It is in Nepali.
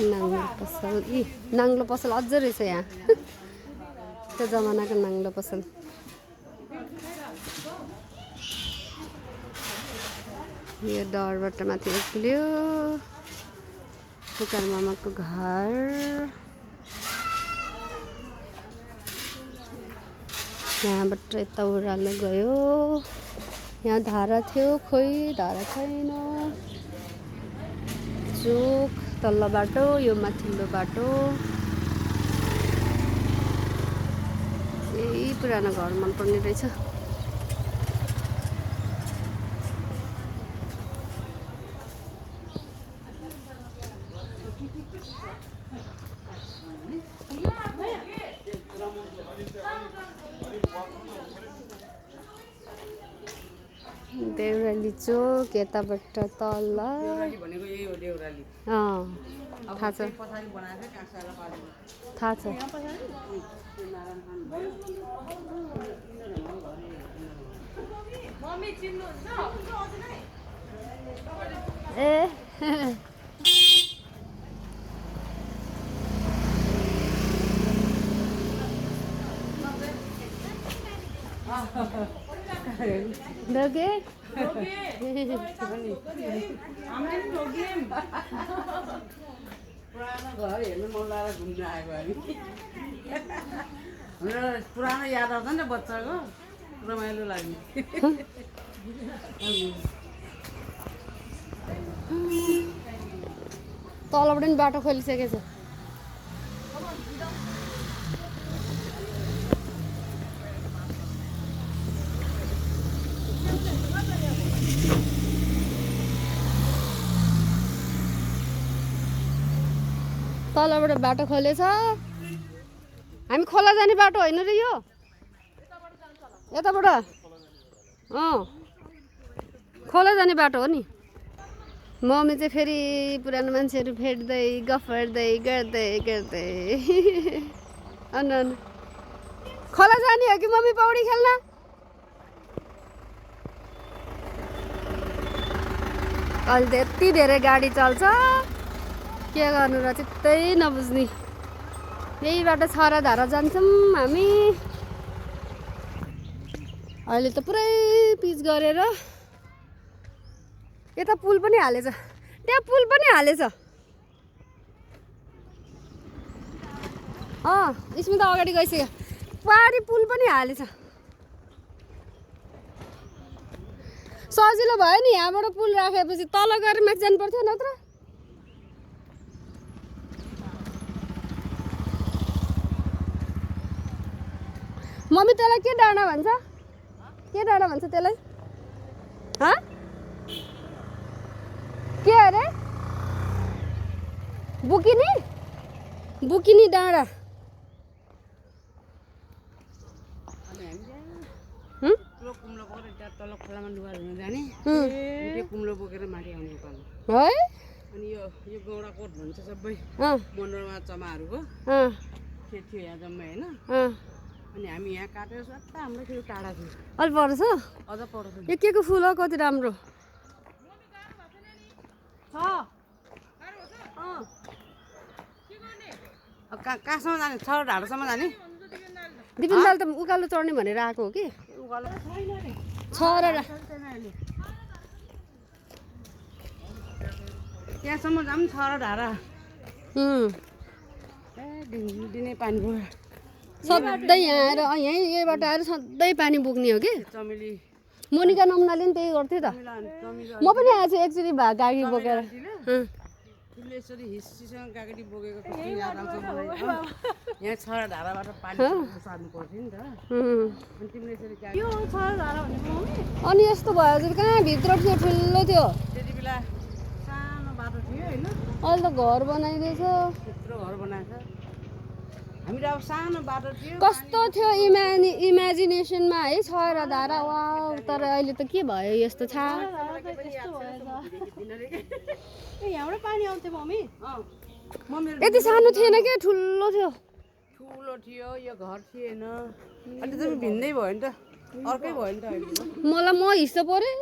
नाङ्लो पसल नाङ्लो पसल अझ रहेछ यहाँ त्यो जमानाको नाङ्लो पसल यो डरबाट माथि एक्लियो पुकार मामाको घर यहाँबाट यता ओह्रालो गयो यहाँ धारा थियो खोइ धारा छैन चोक तल्लो बाटो यो माथिल्लो बाटो यही पुरानो घर मनपर्ने रहेछ देउराली चोक यताबाट तल थाहा छ थाहा छ ए दोगे पुरानो घर हेर्नु मन लागेर घुम्न आएको हामी हाम्रो पुरानो याद आउँछ नि त बच्चाको रमाइलो लाग्ने तलबाट नि बाटो खोलिसकेछ तलबाट बाटो खोलेछ हामी खोला जाने बाटो होइन र यो यताबाट खोला जाने बाटो हो नि मम्मी चाहिँ फेरि पुरानो मान्छेहरू भेट्दै गफ गर्दै गर्दै गर्दै अन खोला जाने हो कि मम्मी पौडी खेल्न अहिले त यति धेरै गाडी चल्छ के गर्नु र चित्तै नबुझ्ने यहीबाट छरा धारा जान्छौँ हामी अहिले त पुरै पिच गरेर यता पुल पनि हालेछ त्यहाँ पुल पनि हालेछ स्मिता अगाडि गइसक्यो पहाडी पुल पनि हालेछ सजिलो भयो नि यहाँबाट पुल राखेपछि तल गएर माथि जानु पर्थ्यो नत्र मम्मी त्यसलाई के डाँडा भन्छ के डाँडा भन्छ त्यसलाई के अरे बुकिनी बुकिनी डाँडा तल खोलामा लुगा धुन जाने कुम्लो बोकेर माथि आउने पालो है अनि यो गौडा कोट भन्छ सबै मनोरमा चमाहरूको खेत थियो यहाँ जम्मै होइन अनि हामी यहाँ काटेर सट्टा हाम्रो फेरि टाढा थियो अलि पर्छ अझ पर्छ यो के को फुल हो कति राम्रो कहाँसम्म जाने छ ढाडोसम्म जाने दिपिन दाल त उकालो चढ्ने भनेर आएको हो कि छ र त्यहाँसम्म जाऊँ छ र ढाडा दिनै पानी भयो सधैँ यहाँ आएर यहीँबाट आएर सधैँ पानी बोक्ने हो कि चमेली मोनिका नम्नाले पनि त्यही गर्थ्यो त म पनि आएको छु एकचोटि गाडी बोकेर यसरी हिस्ट्रीसँग गाडी बोकेको कति याद आउँछ मलाई यहाँ छ धाराबाट पानी सार्नु पर्थ्यो नि त अनि तिमीले यसरी यो छ धारा भनेको अनि यस्तो भयो चाहिँ कहाँ भित्र थियो ठुलो थियो त्यति बेला सानो बाटो थियो होइन अहिले त घर बनाइदिएछ त्यत्रो घर बनाएको छ हामी अब सानो बाटो थियो कस्तो थियो इमेजिनेसनमा है छ र धारा वा तर अहिले त के भयो यस्तो छ यहाँबाट पानी आउँथ्यो मम्मी म मेरो यति सानो थिएन क्या ठुलो थियो ठुलो थियो यो घर थिएन अहिले त भिन्दै भयो नि त अर्कै भयो नि त अहिले मलाई म हिस्सो परे